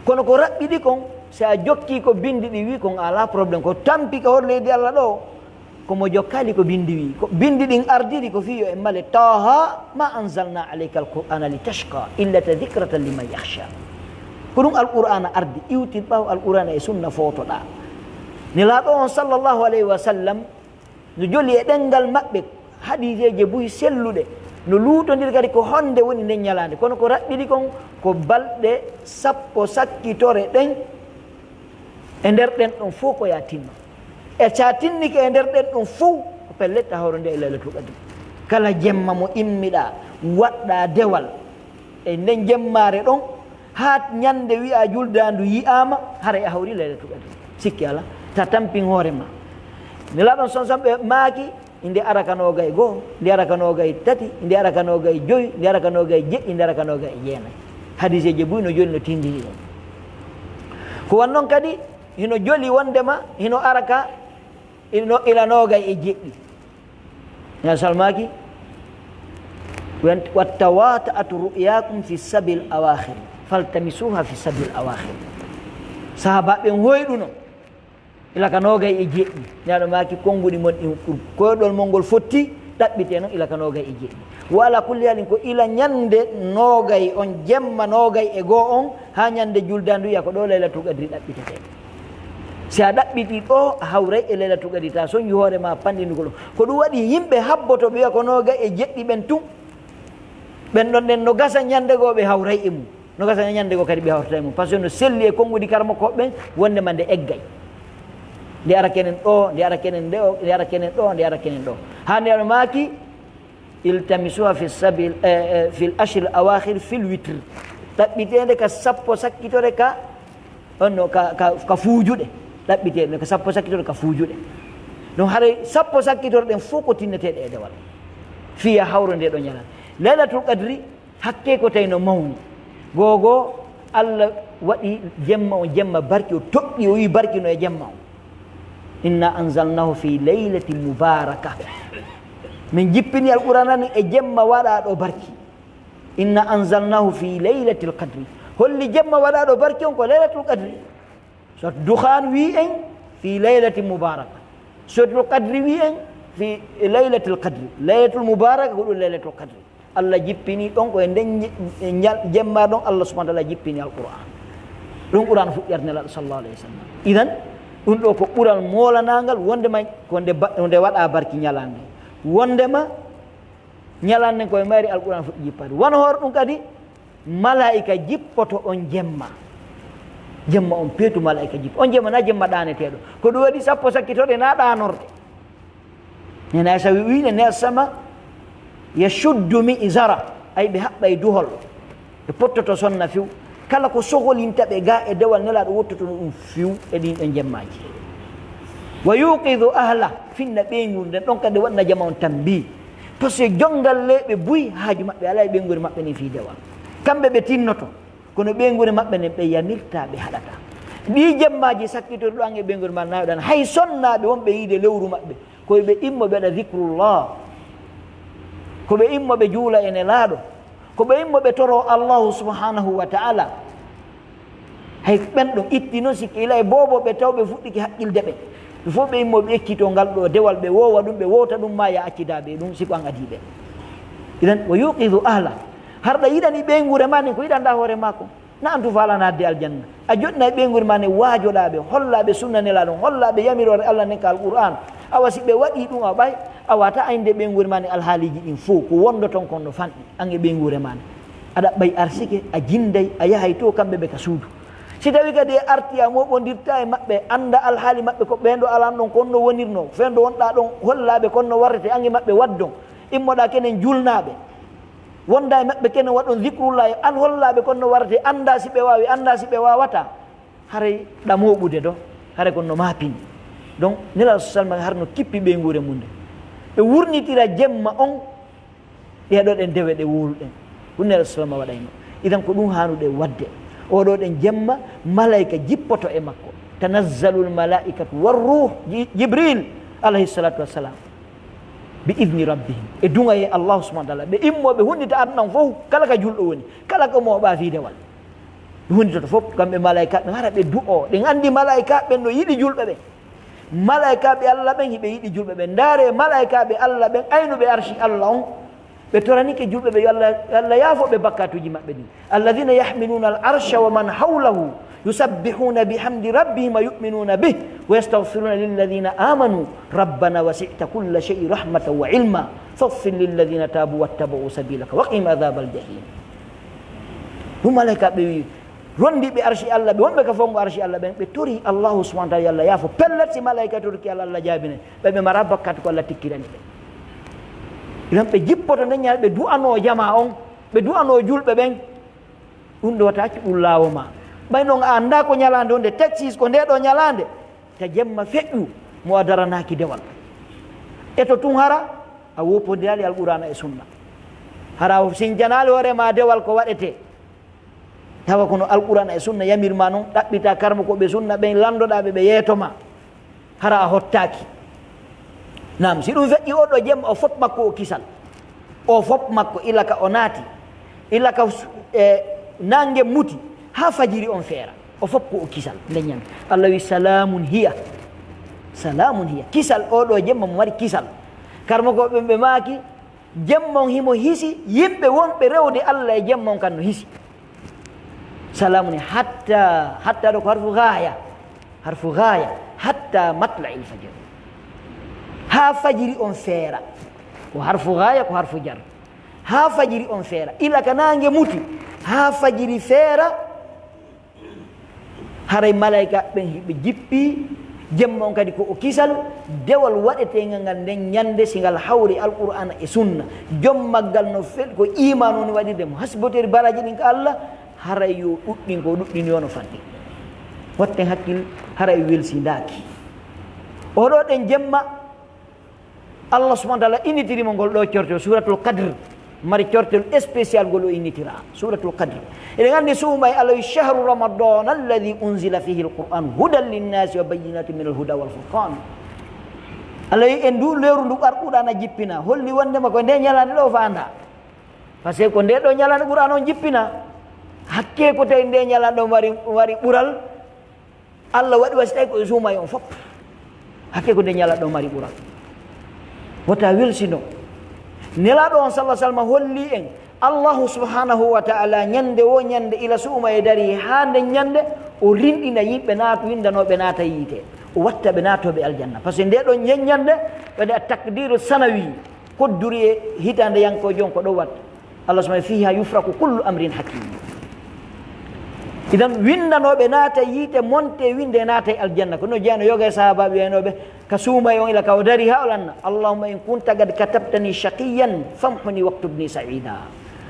kono ko raɓɓiɗi kon, si a jokki ko bindi ɗi wi kon, alaa problème. Ko tampi ka hoto leydi Allah ɗo, ko mo jokkaali ko bindi wi. Ko bindi ɗin ardiri ko fii yo en male, "Taha ma anzalna alayka alqur'ana litashqa illa tadhikratan liman yakhsha." Ko ɗum Alqur'aana ardi, iwtir ɓaawo Alqur'aana e sunna footoɗaa. Nelaaɗo on sallallahu alayhi wa sallam no joli e ɗemngal maɓɓe hadiiseeje buy selluɗe, no luutondir kadi ko honde woni nden ñalaande. Kono ko raɓɓiɗi kon ko balɗe sappo sakkitore ɗen, e nder ɗen ɗon fof ko ya tinno. E sa tinnike e nder ɗen ɗon fof, ko pellet a hawronde e Laylatul Qadri. Kala jemma mo immiɗaa, waɗɗaa dewal e nden jemmaare ɗon, haa ñande wi'a juldaandu yi'aama, haray a hawri Laylatul Qadri. Sikke alaa, ta tampin hoore ma. Nelaaɗo on son son ɓe maaki, inde ara ka noogay goo, inde ara ka noogay tati, inde ara ka noogay joy, inde ara ka noogay jeɗɗi, inde ara ka noogay jeenay. Hadiiseeje buy no joli no tindini ɗum. Ko wan non kadi, hino joli wondema, hino ara ka, ino ila noogay e jeɗɗi. Ya salmaaki, wen-, "Wattawata'at ru'yakum fi sabil awakhir, faltamisuha fi sabil awakhir." Sahaabaaɓe on hoyɗuno. Ila ka noogay e jeɗɗi. Nelaaɗo maaki, "Konnguɗi mon ɗin, koyɗol mon ngol fotti, ɗaɓɓite non ila ka noogay e jeɗɗi." Wa ala kulli haalin, ko ila ñande noogay on, jemma noogay e goo on, haa ñande juldaandu, ya ko ɗo Laylatul Qadri ɗaɓɓitete. Si a ɗaɓɓiti ɗo, a hawray e Laylatul Qadri, ta soñju hoore ma panɗinugol ɗum. Ko ɗum waɗi yimɓe habboto ɓe wiya ko nooga e jeɗɗi ɓen tun. Ɓen ɗon ɗen no gasa ñande goo ɓe hawray e mum. No gasa ñande goo kadi ɓe hawrata e mum. Parce que no selli e konguɗi karamokooɓe ɓen, wonde ma nde eggay. Nde ara kenen ɗo, nde ara kenen ɗo, nde ara kenen ɗo, nde ara kenen ɗo. Haa nde ano maaki, iltamisuha fi sabil, eh, eh, fil ashri al awakhir fil witr. Ɗaɓɓiteende ka sappo sakkitore ka, on no ka, ka, ka fuujuɗe. Ɗaɓɓiteende ka sappo sakkitore ka fuujuɗe. Ɗum haray sappo sakkitore ɗen fof ko tinneteeɗe e dewal. Fiya hawro nde ɗo ñalal. Laylatul Qadri, hakke ko tawi no mawni. Googo, Allah waɗi jemma on jemma barki, o toɗɗi, o wi barki no e jemma on. Inna anzalnahu fi laylatin mubaraka. Min jippini Alqur'aana ni e jemma waɗaaɗo barki. Inna anzalnahu fi laylatil qadri. Holli jemma waɗaaɗo barki on ko Laylatul Qadri. Surat Dukhan wi en fi laylatin mubaraka. Suratul Qadri wi en fi laylatil qadri. Laylatul mubaraka ko ɗum Laylatul Qadri. Allah jippini ɗon ko e nden ñe-, ñal-, jemma ɗon Allah subhanahu wa ta'ala jippini Alqur'an. Ɗum Qur'an fuɗɗi arde Nelaaɗo sallallahu alayhi wa sallam. Idan, ɗum ɗo ko ɓural moolanaangal wondema ko nde ba-, ko nde waɗa barki ñalaande. Wondema ñalaande nden ko e mayri Alqur'an fuɗɗi jippaade. Wano hoore ɗum kadi, malaa'ika jippoto on jemma. Jemma on peetu malaa'ika jippo. On jemma na jemma ɗaaneteeɗo. Ko ɗum waɗi sappo sakkitorde na ɗaanorde. Nena Aisha wi-, wi nene sama yashuddu mi'zara, ay ɓe haɓɓay duhol. Ɓe pottoto sonna few. Kala ko soholinta ɓe ga e dewal Nelaaɗo wottoto ɗum few e ɗin ɗon jemmaaji. Wa yuqidu ahla, finna ɓeynguure nden ɗon kadi waɗna jama on tambi. Parce que jonngal le ɓe buy haaju maɓɓe alaa e ɓeynguure maɓɓe nden fii dewal. Kamɓe ɓe tinnoto, kono ɓeynguure maɓɓe nden ɓe yamirta, ɓe haɗata. Ɗi jemmaaji sakkitori ɗo an e ɓeynguure ma nayoɗan, hay sonnaaɓe wonɓe yiide lewru maɓɓe, ko ɓe immo ɓe waɗa zikrullah, ko ɓe immo ɓe juula e Nelaaɗo, ko ɓe immo ɓe toro Allahu subhanahu wa ta'ala. Hay ɓen ɗon itti noon sikki ila e boobo ɓe taw ɓe fuɗɗiki haqqilde ɓe. Ɓe fof ɓe immo ɓe ekkito ngal ɗo dewal, ɓe woowa ɗum, ɓe wowta ɗum, ma ya accidaa ɓe ɗum, si ko an adii ɓe. Idan, wa yuqidu ahla. Harɗa yiɗani ɓeynguure ma nden ko yiɗanɗa hoore maa kon. Na antu faalana adde aljanna. A joɗɗina e ɓeynguure ma nden, waajoɗaa ɓe, hollaa ɓe sunna Nelaaɗo on, hollaa ɓe yamiroore Allah nden ka Alqur'aan. Awa si ɓe waɗii ɗum, a ɓay, a wata aynde ɓeynguure ma nden alhaaliiji ɗin fow, ko wondoton kon no fanɗi, an e ɓeynguure ma nden. Aɗa ɓay arsike, a jinday, a yahay to, kamɓe ɓe ka suudu. Si tawi kadi e arti a moɓondirta e maɓɓe, annda alhaali maɓɓe ko ɓen ɗo alan ɗon kon no wonirno, fen ɗo wonɗa ɗon hollaa ɓe kon no warrete, an e maɓɓe waddon. Immoɗa kenen julnaaɓe. Wonda e maɓɓe kene waɗon zikrullahi, an hollaaɓe kon no warate, annda si ɓe waawi, annda si ɓe waawata. Haray ɗa mooɓude ɗo, haray kon no maapini. Donc, Nelaaɗo sallallahu alayhi wa sallam har no kippi ɓeynguure mum nde. Ɓe wurnitira jemma on, ɗee ɗo ɗen dewe ɗe wowluɗen. Ɗum Nelaaɗo sallallahu alayhi wa sallam waɗayno. Idan ko ɗum haanuɗen waɗde. Oo ɗo ɗen jemma, malayka jippoto e makko. Tanazzalul malaa'ikatu war ruuh, Ji-, Jibril, alayhi salatu wassalam. Bi idni rabbihim, e duŋayee Allahu subhanahu wa taala. Ɓe immoo, ɓe hunndita aduna on fof, kala ka julɗo woni, kala ko mooɓaa fii dewal. Ɓe hunnditoto fof, kamɓe malaa'ikaaɓe ɓen, hara ɓe du'oo. Ɗen anndi malaa'ikaaɓe ɓen no yiɗi julɓe ɓen. Malaa'ikaaɓe Allah ɓen, hiɓe yiɗi julɓe ɓen. Ndaaree malaa'ikaaɓe Allah ɓen, aynuɓe arshi Allah on. Ɓe toranike julɓe ɓe, yo Allah, yo Allah yaafo ɓe bakkaatuuji maɓɓe ɗin. الذين يحملون العرش ومن حوله يسبحون بحمد ربهم ويؤمنون به ويستغفرون للذين آمنوا ربنا وسعت كل شيء رحمة وعلما فاغفر للذين تابوا واتبعوا سبيلك وقهم عذاب الجحيم. Ɗum malaa'ikaaɓe ɓe wi, rondiiɓe arshi Allah ɓe, wonɓe ka fonngo arshi Allah ɓen, ɓe tori Allahu subhanahu wa taala yo Allah yaafo. Pellet, si malaa'ika torike Allah, Allah jaabinay. Ɓe, ɓe mara bakkaatu ko Allah tikkirani ɓe. Idan ɓe jippoto nden ñaande, ɓe du'anoo jamaa on, ɓe du'anoo julɓe ɓen. Ɗum ɗo wata accu ɗum laawo ma. Ɓay non a anndaa ko ñalaande wonde, taxis ko ndee ɗoo ñalaande. Ta jemma feƴƴu mo a daranaaki dewal. E to tun hara a woopondiraali Alqur'aana e Sunna. Hara a sincanaali hoore ma dewal ko waɗetee. Tawa kono Alqur'aana e Sunna yamir ma non, ɗaɓɓitaa karamokooɓe Sunna ɓen, lanndoɗaa ɓe, ɓe yeeto ma. Hara a hottaaki. Naam, si ɗum feƴƴi oo ɗoo jemma, o fop makko o kisal. O fop makko ila ka o naati. Ila ka su-, e, naange muti. Haa fajiri on feera. O fop ko o kisal. Nde ñande. Allah wi, "Salaamun hiya." Salaamun hiya. Kisal oo ɗoo jemma mo mari kisal. Karamokooɓe ɓen ɓe maaki, jemma on himo hisi, yimɓe wonɓe rewde Allah e jemma on kan no hisi. Salaamun hatta, hatta ɗo ko harfu gaaya. Harfu gaaya, hatta matla il fajr. Haa fajiri on feera. Ko harfu gaaya, ko harfu jar. Haa fajiri on feera. Ila ka naange muti. Haa fajiri feera. Haray malaa'ika ɓen hiɓe jippi. Jemma on kadi ko o kisal. Dewal waɗeteengal ngal nden ñande si ngal hawri Alqur'aana e Sunna. Jom maggal no fel ko iimaan woni waɗirde mo. Hasbotori baraaji ɗin ka Allah. Haray yo ɗuɗɗin ko ɗuɗɗini yo no fanɗi. Watten hakkil, haray welsindaaki. Oɗo ɗen jemma, Allah subhanahu wa ta'ala innitiri mo ngol ɗo cortel, Suratul Qadr. Mari cortel spécial ngol o innitira, Suratul Qadr. Eɗen anndi suuma e Allah wi, "Shahru Ramadan alladhi unzila fihi al-Qur'an hudan linnasi wa bayyinatin min al-huda wal furqan." Allah wi, "En ndu lewru ndu Qur'aana jippina." Holli wonndema ko nde ñalaande ɗo faanda. Parce que ko nde ɗo ñalaande Qur'aana on jippina. Hakke ko tawi nde ñalaande ɗo mari, mari ɓural. Allah waɗi wasi tawi ko e suuma e on fof. Hakke ko nde ñalaande ɗo mari ɓural. Wota welsino. Nelaaɗo on sallallahu alaihi wasallam holli en. Allahu subhanahu wa ta'ala ñande wo ñande ila suuma e dari haa nde ñande o rinɗina yimɓe naatu windanooɓe naata yiite. O watta ɓe naatooɓe aljanna. Parce que nde ɗo ñande waɗi a takdiru sanawi. Kodduri e hitaande yankoojo on ko ɗo watta. Allah subhanahu fiha yufraku kullu amrin hakim. Idan windanooɓe naata yiite monte winde naata e aljanna. Ko no jeyano yoga e sahaabaaɓe wiyanooɓe ka suuma e on ila ka o dari haa o lanna. Allahumma in kunta qad katabtani shaqiyan famhuni waktubni sa'ida.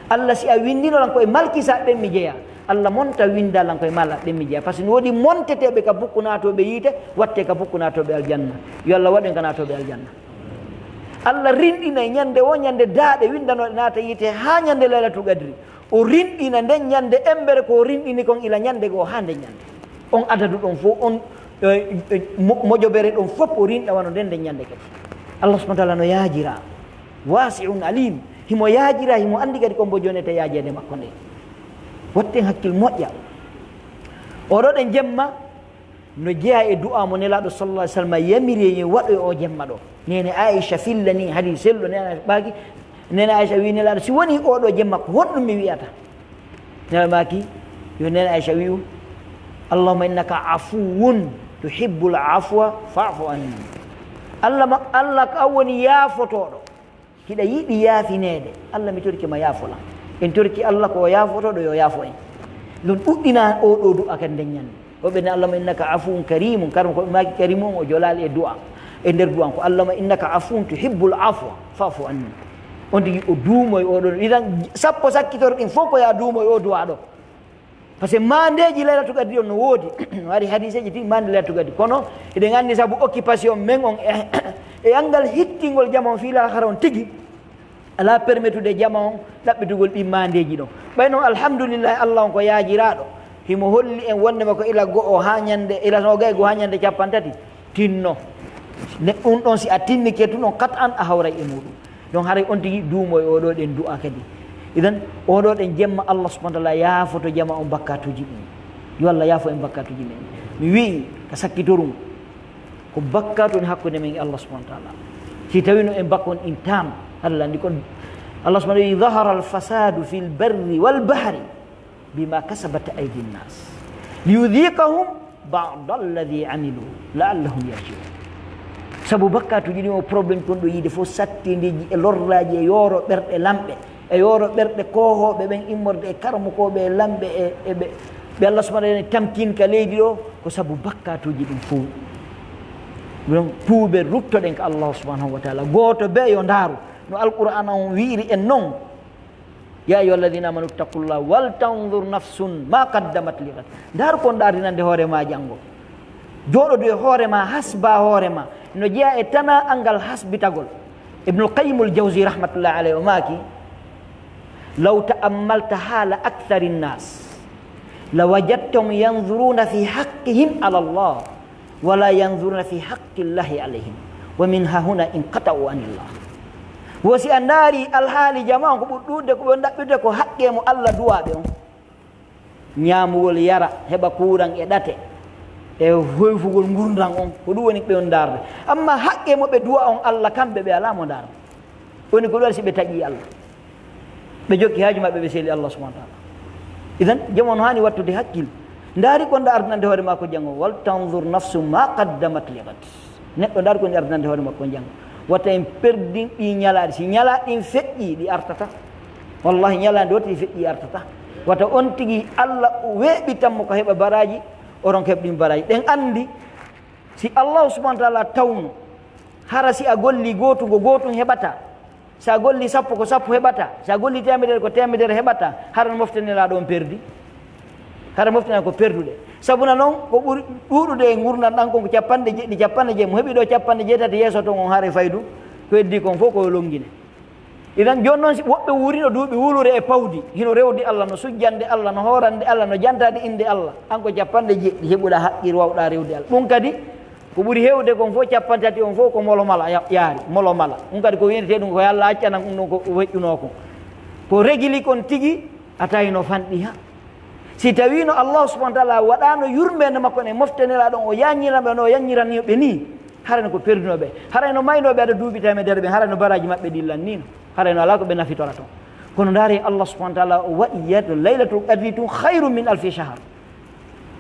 Allah si a windino lan ko e malkisa ɓen mi jeya. Allah monta winda lan ko e mala ɓen mi jeya. Parce que no woodi monteteeɓe ka bukku naatooɓe yiite, watte ka bukku naatooɓe aljanna. Yo Allah waɗen ka naatooɓe aljanna. Allah rinɗinay ñande wo ñande daaɗe windanooɗe naata yiite haa ñande Laylatul Qadri. O rinɗina nden ñande embere ko o rinɗini kon ila ñande goo haa nden ñande. On adadu ɗon fof, on, eh, eh, mo-, mojobere ɗon fof o rinɗa wano nden nden ñande kadi. Allah subhanahu wa ta'ala no yaajira. Wasi'un alim. Himo yaajira, himo anndi kadi ko mbo jonete yaajeede makko nde. Watten hakkil moƴƴa. Oɗo ɗen jemma, no jeyaa e du'a mo Nelaaɗo sallallahu alaihi wasallam yamiri en waɗo e o jemma ɗo. Neene Aisha fillani hadis selluɗo, Neene Aisha ɓaaki, Neene Aisha wi Nelaaɗo, "Si woni oɗo jemma, ko honɗum mi wi'ata?" Nelaaɗo maaki, yo Neene Aisha wi'u, "Allahumma innaka afuwun tuhibbul afwa fa'fu anni." Allah ma, Allah ko an woni yaafotooɗo. Hiɗa yiɗi yaafineede. Allah, mi torike ma, yaafo lan. En toriki Allah ko o yaafotooɗo, yo yaafo en. Ɗum ɗuɗɗina o ɗo du'a kadi nden ñande. O ɓe ne, "Allahumma innaka afuwun karimun." Karam ko ɓe maaki karimun, o jolaali e du'a. E nder du'a ko, "Allahumma innaka afuwun tuhibbul afwa fa'fu anni." On tigi o duumoy o ɗon. Idan sappo sakkitor ɗin fof ko ya duumoy o du'a ɗo. Parce que maandeeji Laylatul Qadri on no woodi. No ari hadiiseeji tigi maande Laylatul Qadri. Kono eɗen anndi sabu occupation men on e, e anngal hittingol jama on fii laakara on tigi, alaa permettude jama on ɗaɓɓitugol ɗin maandeeji ɗon. Ɓay noon, alhamdulillahi, Allah on ko yaajiraaɗo. Himo holli en wonndema ko ila go'o haa ñande, ila noogay goo haa ñande cappanɗe tati. Tinno. Ne, ɗum ɗon si a tinnike tun on qat'an a hawray e muɗum. Donc haray on tigi duumo e oɗo ɗen du'a kadi. Idan oɗo ɗen jemma Allah subhanahu wa ta'ala yaafoto jama on bakkatuji ɗin. Yo Allah yaafo en bakkatuji men. Mi wi'i ka sakkitorum ko bakkatu woni hakkunde men e Allah subhanahu wa ta'ala. Si tawino en bakkon in tam Allah ndi kon Allah subhanahu wa ta'ala, "Zahara al-fasadu fil barri wal bahri." Bima kasabat aydin nas liyudhiqahum ba'da alladhi amilu la'allahum yarji'un. Sabu bakkatuji ɗin o problème kon ɗo yiide fof sattindeeji e lorraji e yooro ɓerɗe lamɓe e yooro ɓerɗe koohooɓe ɓen immorde e karamokooɓe e lamɓe e, e ɓe, ɓe Allah subhanahu wa ta'ala tamkin ka leydi ɗo ko sabu bakkatuji ɗin fof. Ɗum tuuɓe ruttoɗen ka Allah subhanahu wa ta'ala. Gooto be yo ndaaru no Alqur'aana on wi'iri en non. Ya ayyuha alladhina amanu ittaqullaha wal tanzur nafsun ma qaddamat li ghad. Ndaaru kon ɗaardinande hoore ma janngo. Jooɗodu e hoore ma, hasba hoore ma. No jeyaa e tanaa anngal hasbitagol. Ibnul Qayyimul Jawzi rahmatullahi alayhi o maaki, "Law ta'ammalta hala akthari nnas, la wajadtahum yanzuruna fi haqqihim ala Allah." Wala yanzuruna fi haqqillahi alayhim wa min hahuna inqata'u anillah. Wo si a ndaari alhaali jama on ko ɓuri ɗuuɗude ko ɓe ɗaɓɓirde ko haqqe mo Allah duwaaɓe on. Ñaamugol yara, heɓa kuuran e ɗate, e hoyfugol ngurndan on, ko ɗum woni ɓe on ndaarde. Amma haqqe mo ɓe duwa on Allah, kamɓe ɓe alaa mo ndaarde. Woni ko ɗum waɗi si ɓe taƴii Allah. Ɓe jokki haaju maɓɓe, ɓe seeli Allah subhanahu wa ta'ala. Idan, jom on haani wattude hakkil. Ndaari ko nda ardinande hoore makko janngo, "Wal tanzur nafsu ma qaddamat li ghad." Neɗɗo ndaari ko nda ardinande hoore makko janngo. Wata en perdin ɗi ñalaaɗi. Si ñalaaɗi ɗin feƴƴi, ɗi artata. Wallahi, ñalaande woti ɗi feƴƴi artata. Wata on tigi Allah weeɓitan mo ko heɓa baraaji, oɗon heɓa ɗin baraaji. Ɗen anndi, si Allah subhanahu wa ta'ala tawno, hara si a golli gootu, ko gootun heɓata. Si a golli sappo, ko sappo heɓata. Si a golli teemedere, ko teemedere heɓata. Hara no mofte Nelaaɗo on perdi. Hara mofte Nelaaɗo ko perduɗe. Sabuna non, ko ɓuri ɗuuɗude e ngurndan ɗan kon ko capanɗe jeɗɗi, capanɗe jeɗɗi. Mo heɓi ɗo capanɗe jeetati yeeso ton on, hara e faydu, ko heddi kon fof ko yo longine. Idan jooni non, si woɓɓe wuurino duuɓi wulure e pawdi, hino rewdi Allah, no sujjande Allah, no hoorande Allah, no jantaade innde Allah. An ko capanɗe jeɗɗi heɓuɗa haqqil, wawɗa rewde Allah. Ɗum kadi, ko ɓuri heewde kon fof, capanɗe tati on fof ko molomala ya-, yaari, molomala. Ɗum kadi ko wiyetee ɗum ko yo Allah accanan ɗum ɗon ko weƴƴunoo kon. Ko regili kon tigi, a tawi no fanɗi ha. Si tawiino Allah subhanahu wa ta'ala waɗaano yurmeende makko e mofte Nelaaɗo on, o yaññiran ɓe no o yaññiranno ɓe nii, haray no ko perdunooɓe. Haray no maynooɓe ada duuɓi teemedere ɓen, haray no baraaji maɓɓe ɗin lanniino. Haray no alaa ko ɓe nafitora ton. Kono ndaare Allah subhanahu wa ta'ala o waɗi yeeto Laylatul Qadri tun khayrun min alfi shahr.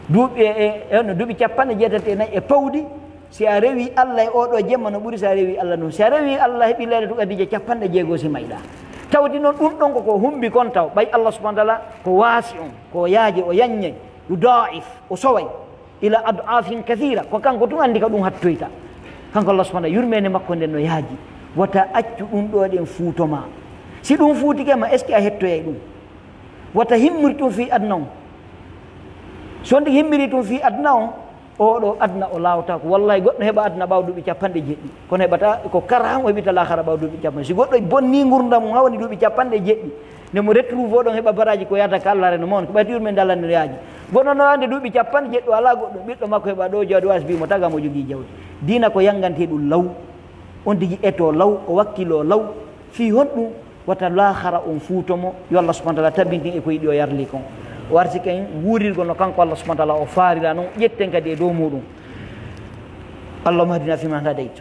Duuɓi e, e, e, no duuɓi capanɗe jeetati e nayi e pawdi, si a rewi Allah e oo ɗoo jemma no ɓuri si a rewi Allah non. Si a rewi Allah heɓi Laylatul Qadri je capanɗe jeego si mayɗa. Tawdi non ɗum ɗon ko ko humbi kon taw. Ɓay Allah subhanahu wa ta'ala ko waasi on, ko yaaji, o yaññay, yu daa'if, o soway, ila ad'afin kathira. Ko kanko tun anndi ka ɗum hattoyta. Kanko Allah subhanahu wa ta'ala, yurmeende makko nden no yaaji. Wata accu ɗum ɗoo ɗen fuuto ma. Si ɗum fuutike ma, est-ce que a hettoyay ɗum? Wata himmir tun fii aduna on. Si on tigi himmiri tun fii aduna on, oo ɗoo aduna o laawtaako. Wallahi, goɗɗo heɓa aduna ɓaawo duuɓi capanɗe jeɗɗi. Kono heɓata ko kara han o heɓita laakara ɓaawo duuɓi capanɗe. Si goɗɗo bonni ngurndan mum haa woni duuɓi capanɗe jeɗɗi, nde mo retrouve o ɗon heɓa baraaji ko yaata ka Allah reno mawni, ko ɓayti yurmeende Allah no yaaji. Goɗɗo no ande duuɓi capanɗe jeɗɗi o alaa goɗɗo, ɓiɗɗo makko heɓa ɗo jawdi, o wasi bi mo taga mo jogii jawdi. Diina ko yanngantee ɗum law. On tigi etoo law, o wakkiloo law. Fii honɗum? Wata laakara on fuuto mo, yo Allah subhanahu wa ta'ala tabintin e ko yiɗi o yarli kon. O arsike en wuurirgol no kanko Allah subhanahu wa ta'ala o faarira non, ƴetten kadi e dow muɗum. اللهم اهدنا فيمن هديت،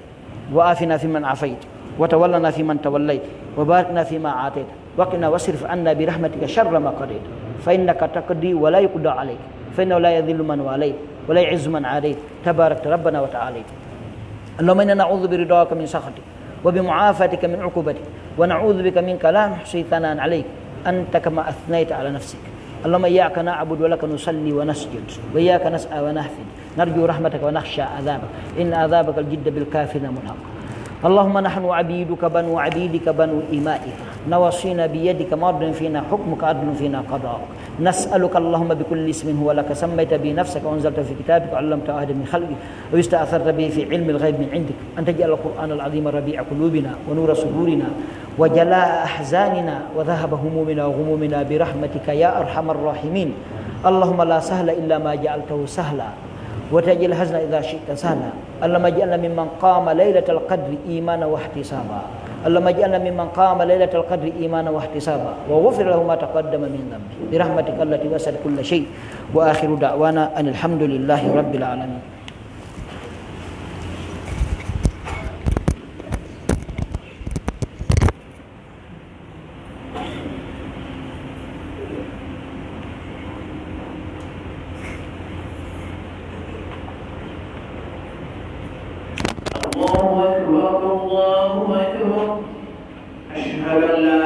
وعافنا فيمن عافيت، وتولنا فيمن توليت، وبارك لنا فيما أعطيت، وقنا واصرف عنا برحمتك شر ما قضيت، فإنك تقضي ولا يقضى عليك، فإنه لا يذل من واليت، ولا يعز من عاديت، تباركت ربنا وتعاليت. اللهم إنا نعوذ برضاك من سخطك، وبمعافاتك من عقوبتك، ونعوذ بك منك لا نحصي ثناء عليك أنت كما أثنيت على نفسك. اللهم إياك نعبد ولك نصلي ونسجد، وإياك نسعى ونهفد، نرجو رحمتك ونخشى عذابك، إن عذابك الجد بالكافرين ملحق. اللهم نحن عبيدك بنو عبيدك بنو إمائك، نواصينا بيدك، ماض فينا حكمك، عدل فينا قضاؤك. نسألك اللهم بكل اسم هو لك سميت به نفسك وأنزلته في كتابك وعلمته أحدا من خلقك أو استأثرت به في علم الغيب من عندك أن تجعل القرآن العظيم ربيع قلوبنا ونور صدورنا وجلاء أحزاننا وذهاب همومنا وغمومنا برحمتك يا أرحم الراحمين. اللهم لا سهل إلا ما جعلته سهلا وتجعل الحزن إذا شئت سهلا. اللهم اجعلنا ممن قام ليلة القدر إيمانا واحتسابا. اللهم اجعلنا ممن قام ليلة القدر إيمانا واحتسابا وغفر له ما تقدم من ذنبه برحمتك التي وسعت كل شيء. وآخر دعوانا أن الحمد لله رب العالمين. الله أكبر، الله أكبر. أشهد أن لا